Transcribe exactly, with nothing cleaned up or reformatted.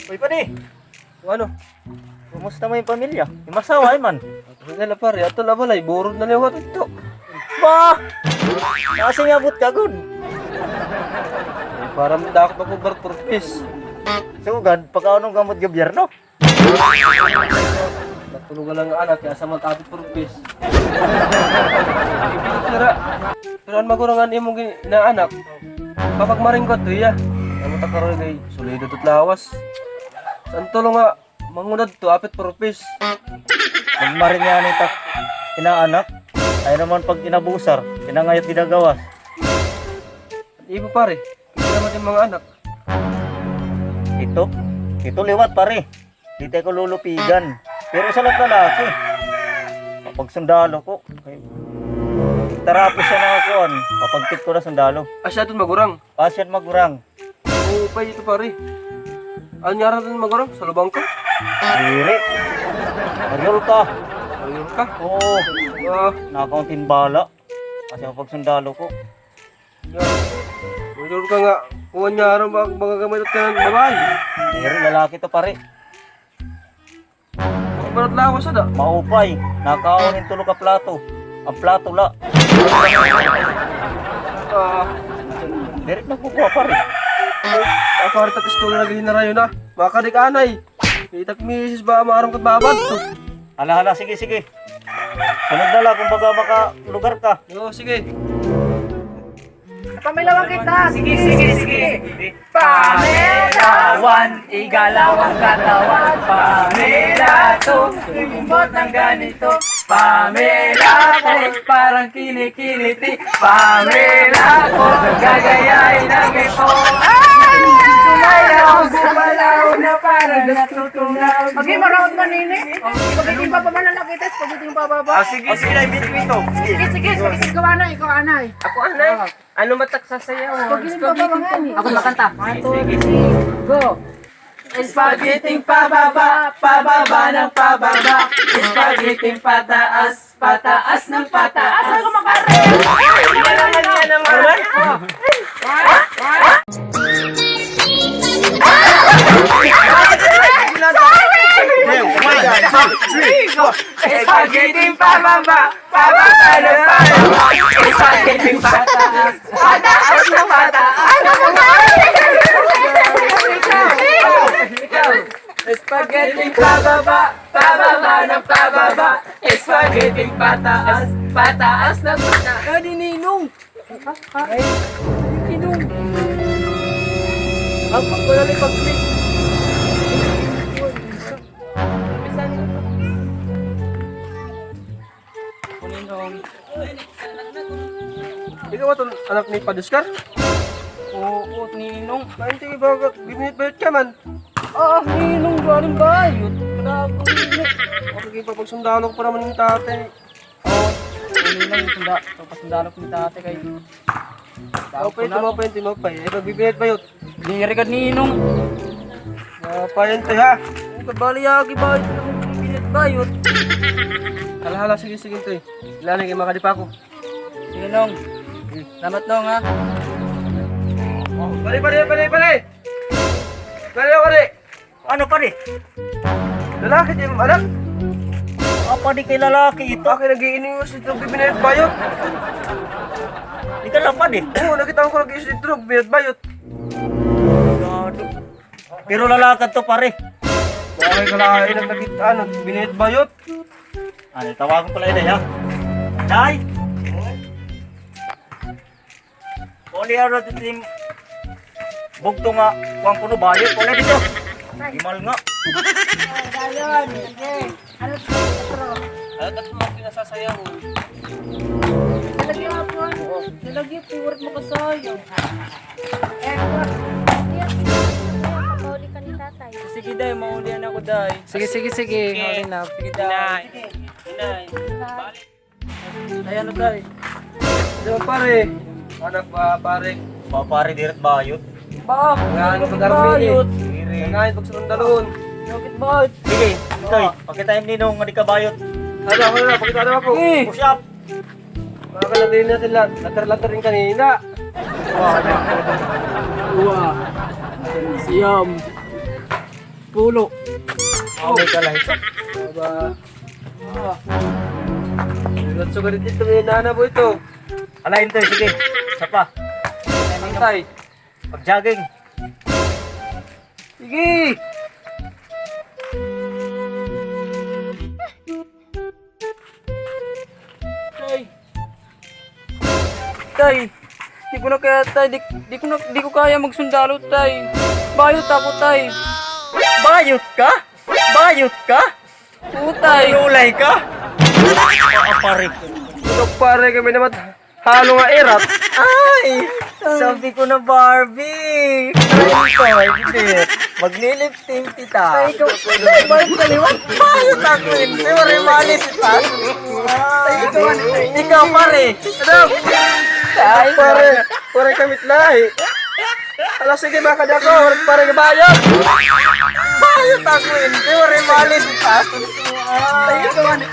Uy, padi! O ano? Kumusta man it pamilya? It asawa, ay man? Wala, pare. Ato la balay, burod na liwat ito. Ba! Nasiring nga abot ka gud. Ay, para madakop ako birth purpose. Sugad, pagkaon nga gamot gobyerno? Natulog na la an anak, kay asa man it birth purpose. Pero, pero an magurang an imo gin-, inaanak, papagmaringgot to iya. Amo ta karon kay solido it lawas. San tulo nga mangudad to, apit purpose. Magmaring nga an ita inaanak, ay naman pag inabusar, kinangayat ginagawas. Ibo pare, kita naman it mga anak. Ito? Ito liwat, pare. Dito ako lulupigan. Pero isa la it lalaki. Papagsundalo ko. Tarapos siya na kuan. Papagtik ko na sundalo. Asya it magurang. Asya it magurang. Oo, pay ito pare. Ano ngaran it magurang? Salubangka? Diri. Maryolka. Maryolka? Oo. Ah. Nakaunting bala. Kasi papagsundalo ko. Maryolka nga, kuan nga aron ba, baka gamay it kanan babae. Diri, lalaki to, pare. Maupay it lawas ada. Maupay, nakaon hin tulo ka plato. An plato la. Ah. Diri na kukuha, pare. Ako, harita pistola lagi hinarayo na. Makadik anay. Itak misis ba maaram kat babad to. Hala, hala, sige, sige. Sunod na la kung baga makalugar ka. Oo, sige. Pamilawan kita. Sige, sige, sige. Pamilawan, igalaw an katawan. Pamela to, umimbot ng ganito. Pamela ko, parang kinikiliti. Pamela ko, gagayahin ang ito. Sumayaw, gumalaw na parang natutunaw. Okay, maraot man ini. Spaghetti pa, pamana na kita, spaghetti pa, baba. Ah, sige, sige, ay, bitbit ito. Sige, sige, sige, ikaw, anay, ikaw, anay. Ako, anay? Ah. Ano ba it sasayaw? Spaghetti pa, baba nga ini. Ako makanta. One, two, three, go. Spaghetti pababa, pababa ng pababa. Spaghetti pataas, pataas ng pataas. Asa ka makare? Yan naman, yan naman. Spaghetti pababa, pababa ng pababa. Spaghetti pataas, pataas ng pataas. Spaghetti pababa, pababa ng pababa. Spaghetti pataas, pataas ng pataas. Kani Ninong. Ay, Ninong. Ang pagkula ni pag-click. Ninong. Ikaw aton anak ni Padre Oscar? Oo, Ninong. Nainti ba ka, gibinit-bayot ka man? Ah, Ninong, galing bayot. Grabe, Ninong. Ako, gipapagsundalo ko pa naman ni tatay. Oo, Ninong, sunda-, papasundalo ko ni tatay kay Tinapay, tinapay, tinapay. Ay, pagbibinit bayot. Diri gad, Ninong. Tinapay, Toy, ha? Kabali, agi bayot. Binit bayot. Hala, hala, sige, sige, Toy. Lani kay makadi pa ako. Sige, Nong. Salamat, Nong, ha? Pare, pare, pare, pare. Pare, pare. Ano, padi? Lalaki it im anak? Ah, padi kay lalaki ito. Akin nag-iiningos ito, bibinayot-bayot. Ikaw la, padi? Oo, nakita ko nag-iiningos ito, bibinayot-bayot. Sigurado. Pero lalaki ito, pare. Bakit ka na, ay, nakita, ano, bibinayot-bayot? Ano, tawagan ko la, Day, ha? Day! Uli, ano, ito it im bugto nga kuan kuno, bayot. Uli dito. Gimal nga. Dayon, sige. Ano ito? Ano ito mga pinasasayaw? Lalagyan nga po, ano? Lalagyan po, warit makasayaw. Eh, mauli ka ni tatay. Sige, day, maulian ako, day. Sige, sige, sige. Sige. Mauli na. Sige, day. Inay. Inay. Ay, ano, tay? Di ba, pare? Anak ba, pare? Ba, pare, diri it bayot. Ba, nga, ano, diri it bayot. Diri. Nga, pagsurundalon. Bakit bayot? Sige, Toy, pakita ni Ninong nga di ka bayot. Ano, ano, pakita daw ako. Eh. Push up. Mga kalabin natin lang. Latar-latar yung kanina. Wow. Yum. Pulo. Amo ka lang ito. Aba. Ah. Diretso ka dito, may nana po ito. Ala, Intoy, sige. Isa pa. Antay. Pag-jogging. Sige. Tay. Tay, di ko na kaya, tay. Di, di ko na, di ko kaya magsundalo, tay. Bayot ako, tay. Bayot ka? Bayot ka? Oo, tay. Lulay ka? Mga pare. Mga pare, kami naman. Halo nga irat. Ay! Sabi ko na, Barbie. Try ko, hindi. Maglilipstick kita. Ay, ikaw, ay, bayot ka liwat. Bayot ako, hindi. Wala yung mali kita. Ay, ikaw, ikaw, pare. Ano? Ay, pare. Pare, kamit lahi. Ala, sige, makada ko. Pare, bayot. Bayot ako, hindi. Wala yung mali kita. Ay, ikaw, ano?